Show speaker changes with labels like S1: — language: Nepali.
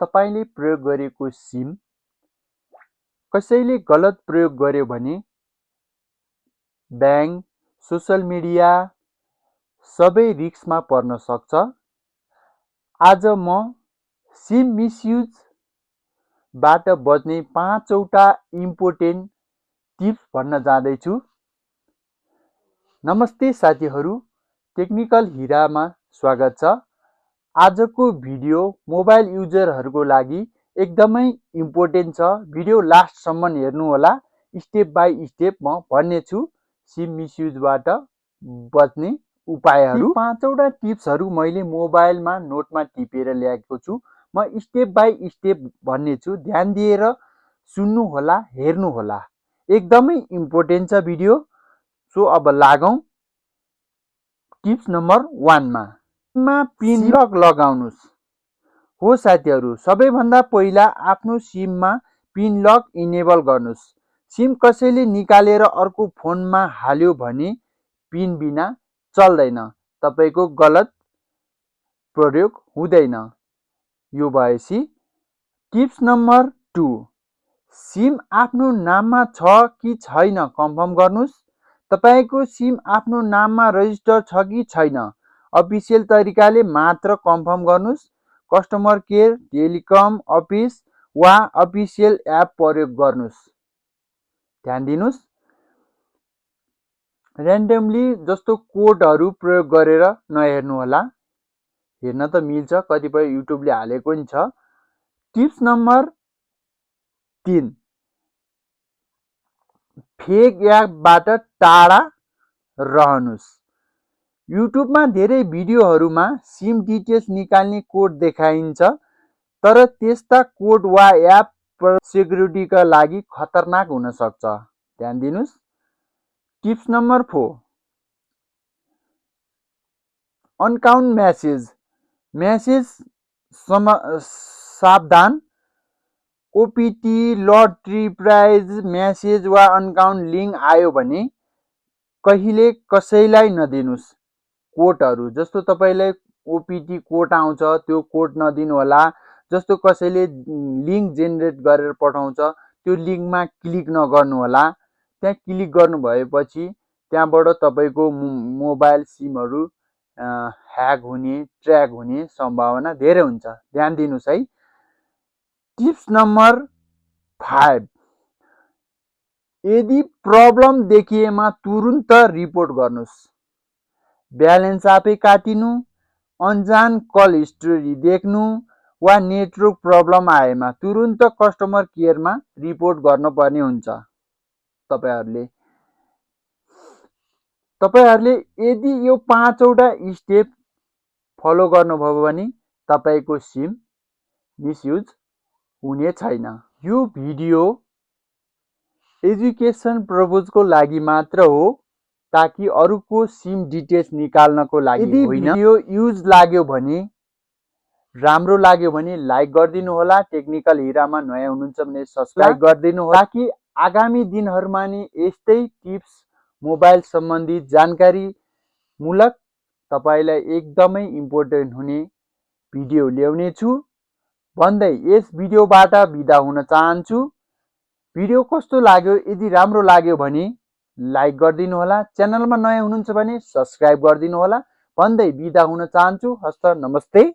S1: तपाईले प्रयोग गरेको सिम कसैले गलत प्रयोग गर्यो भने ब्याङ्क, सोशल मिडिया सबै रिस्कमा पर्न सक्छ। आज म सिम मिसयुजबाट बच्ने 5वटा इम्पोर्टेन्ट टिप्स भन्न जाँदैछु। नमस्ते साथीहरू, टेक्निकल हिरामा स्वागत छ। आजको भिडियो मोबाइल युजरहरूको लागि एकदमै इम्पोर्टेन्ट छ। भिडियो लास्टसम्म हेर्नुहोला। स्टेप बाई स्टेप म भन्नेछु सिम मिसयुजबाट बच्ने उपायहरू। 5वटा टिप्सहरू मैले मोबाइलमा नोटमा टिपेर ल्याएको छु। म स्टेप बाई स्टेप भन्नेछु, ध्यान दिएर सुन्नुहोला, हेर्नुहोला। एकदमै इम्पोर्टेन्ट छ भिडियो। सो अब लागौँ टिप्स नम्बर 1 मा। सिममा पिन लक लगाउनुस्। हो साथीहरू, सबैभन्दा पहिला आफ्नो सिममा पिन लक इनेबल गर्नुस्। सिम कसैले निकालेर अर्को फोनमा हाल्यो भने पिन बिना चल्दैन, तपाईको गलत प्रयोग हुँदैन। यो भएपछि टिप्स नम्बर 2, सिम आफ्नो नाममा छ कि छैन कन्फर्म गर्नुस्। तपाईको सिम आफ्नो नाममा रजिस्टर छ कि छैन, अफिसियल तरिकाले मात्र कन्फर्म गर्नुस्। कस्टमर केयर, टेलिकम अफिस वा अफिसियल एप प्रयोग गर्नुस्। ध्यान दिनुस्। र्यान्डमली जस्तो कोडहरू प्रयोग गरेर नहेर्नुहोला। हेर्न त मिल्छ, कतिपय युट्युबले हालेको नि छ। टिप्स नम्बर 3, फेक एपबाट टाढा रहनुस्। युट्युबमा धेरै भिडियोहरूमा सिम डिटेल्स निकाल्ने कोड देखाइन्छ, तर त्यस्ता कोड वा एप सिक्युरिटीका लागि खतरनाक हुन सक्छ। ध्यान दिनुस्। टिप्स नम्बर 4, अनकाउन्ट मेसेज सावधान। ओपिटी, लटरी प्राइज मेसेज वा अनकाउन्ट लिङ्क आयो भने कहिले कसैलाई नदिनुस्। कोडहरू जस्तो तपाईलाई ओपिटी कोड आउँछ, त्यो कोड नदिनु होला। जस्तो कसैले लिङ्क जेनेरेट गरेर पठाउँछ, त्यो लिङ्कमा क्लिक नगर्नु होला। त्यहाँ क्लिक गर्नु भएपछि त्यहाँबाट तपाईको मोबाइल सिमहरू ह्याक हुने, ट्र्याक हुने सम्भावना धेरै हुन्छ। ध्यान दिनुस् है। टिप्स नम्बर 5, यदि प्रब्लम देखिएमा तुरुन्त रिपोर्ट गर्नुस्। ब्यालेन्स आफै काटिनु, अनजान कल हिस्ट्री देख्नु वा नेटवर्क प्रब्लम आएमा तुरुन्त कस्टमर केयरमा रिपोर्ट गर्नुपर्ने हुन्छ। तपाईहरुले यदि यो 5वटा स्टेप फलो गर्नुभयो भने तपाईको सिम मिसयुज हुने छैन। यो भिडियो एजुकेसन पर्पजको लागि मात्र हो, ताकि अरूको सिम डिटेल्स निकाल्नको लागि होइन। यदि भिडियो युज लाग्यो भने, राम्रो लाग्यो भने लाइक गरिदिनु होला। टेक्निकल हिरामा नयाँ हुनुहुन्छ भने सब्स्क्राइब गरिदिनु होला, ताकि आगामी दिनहरुमा नि यस्तै टिप्स, मोबाइल सम्बन्धी जानकारी मूलक तपाईलाई एकदमै इम्पोर्टेन्ट हुने भिडियो ल्याउने छु भन्दै यस भिडियोबाट बिदा हुन चाहन्छु। भिडियो कस्तो लाग्यो? यदि राम्रो लाग्यो भने लाइक गरिदिनु होला। च्यानलमा नयाँ हुनुहुन्छ भने सब्स्क्राइब गरिदिनु होला भन्दै बिदा हुन चाहन्छु। हस्त, नमस्ते।